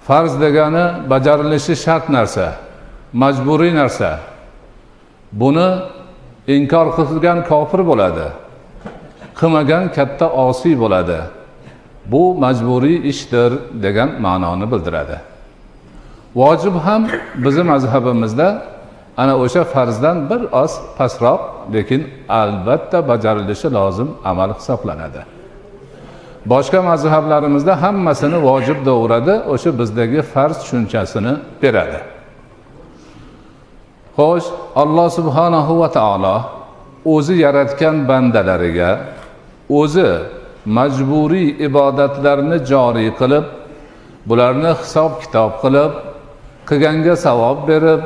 Farz degani bajarilishi shart narsa, majburiy narsa. Buni inkor qilgan kofir bo'ladi, qilmagan katta osiy bo'ladi. Bu majburiy ishdir degan ma'noni bildiradi. Vojib ham bizni mazhabimizda ana o'sha farzdan bir oz pastroq, lekin albatta bajarilishi lozim amal hisoblanadi. Boshqa mazhablarimizda hammasini vojib deyaveradi, o'sha bizdagi farz tushunchasini beradi. Xo'sh, Alloh subhanahu va taolo o'zi yaratgan bandalariga o'zi majburiy ibodatlarni joriy qilib, bularni hisob kitob qilib, qilganga savob berib,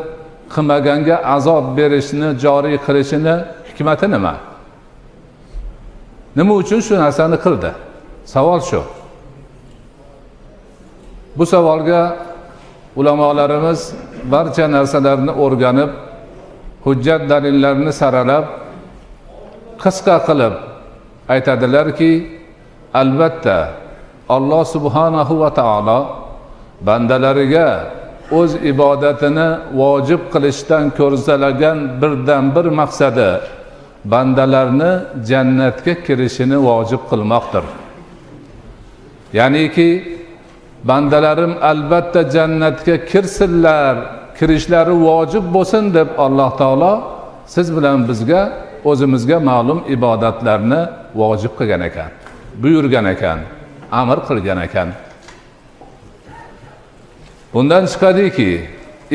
qilmaganga azob berishni joriy qilishini hikmati nima? Nima uchun shu narsani qildi? Savol shu. Bu savolga ulamolarimiz barcha narsalarni o'rganib, hujjat dalillarni saralab, qisqa qilib aytadilarki, albatta Alloh subhanahu va taolo bandalariga o'z ibodatini vojib qilishdan ko'zlagan birdan bir maqsadi bandalarni jannatga kirishini vojib qilmoqdir. Ya'niki bandalarim albatta jannatga kirsinlar, kirishlari vojib bo'lsin deb Alloh taolo siz bilan bizga o'zimizga ma'lum ibodatlarni vojib qilgan ekan, buyurgan ekan, amr qilgan ekan. Bundan chiqadiki,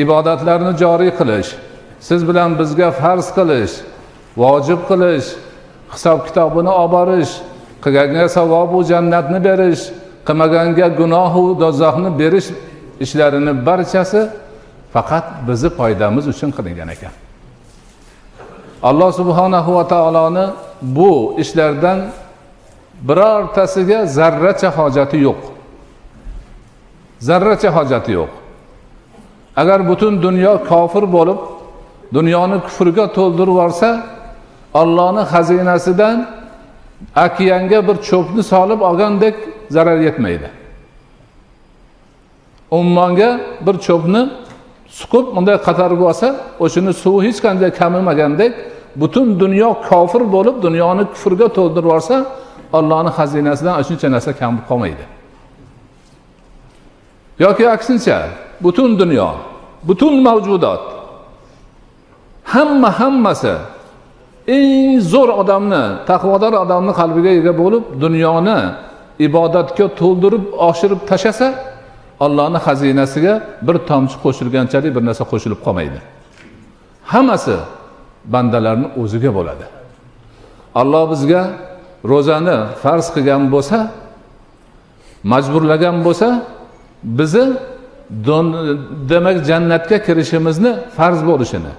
ibodatlarni joriy qilish, siz bilan bizga farz qilish, vojib qilish, hisob kitobini olib borish, qilganga savobu jannatni berish, qilmaganga gunohu do'zaxni berish ishlarini barchasi faqat bizni foydamiz uchun qilingan ekan. Alloh subhanahu va taoloni bu ishlardan birortasiga zarracha hojati yo'q. Zarracha hojati yo'q. Agar butun dunyo kofir bo'lib, dunyoni kufrga to'ldirib yuborsa, Allohning xazinasidan okeanga bir cho'pni solib olgandek zarar yetmaydi. Ummonga bir cho'pni suqib bunday qatarib olsa, o'shani suvi hech qanday kamimagandek, butun dunyo kofir bo'lib, dunyoni kufrga to'ldirib yuborsa, Allohning xazinasidan shuncha narsa kam bo'lib qolmaydi. Yoki aksincha, butun dunyo, butun mavjudot hammasi eng zo'r odamni, taqvodor odamni qalbiga ega bo'lib, dunyoni ibodatga to'ldirib, oshirib tashlasa, Allohning xazinasiga bir tomchi qo'shilganchalik bir narsa qo'shilib qolmaydi. Hammasi bandalarning o'ziga bo'ladi. Alloh bizga ro'zani farz qilgan bo'lsa, majburlagan bo'lsa, bizni demak jannatga kirishimizni farz bo'lishini,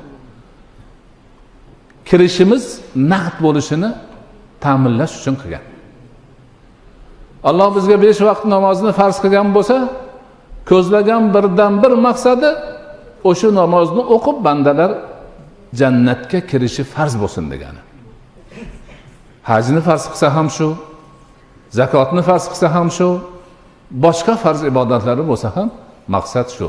kirishimiz naqd bo'lishini ta'minlash uchun qilgan. Alloh bizga 5 vaqt namozni farz qilgan bo'lsa, ko'zlagan birdan bir maqsadi o'sha namozni o'qib bandalar jannatga kirishi farz bo'lsin degani. Hajni farz qilsa ham shu, zakotni farz qilsa ham shu, boshqa farz ibodatlari bo'lsa ham maqsad shu.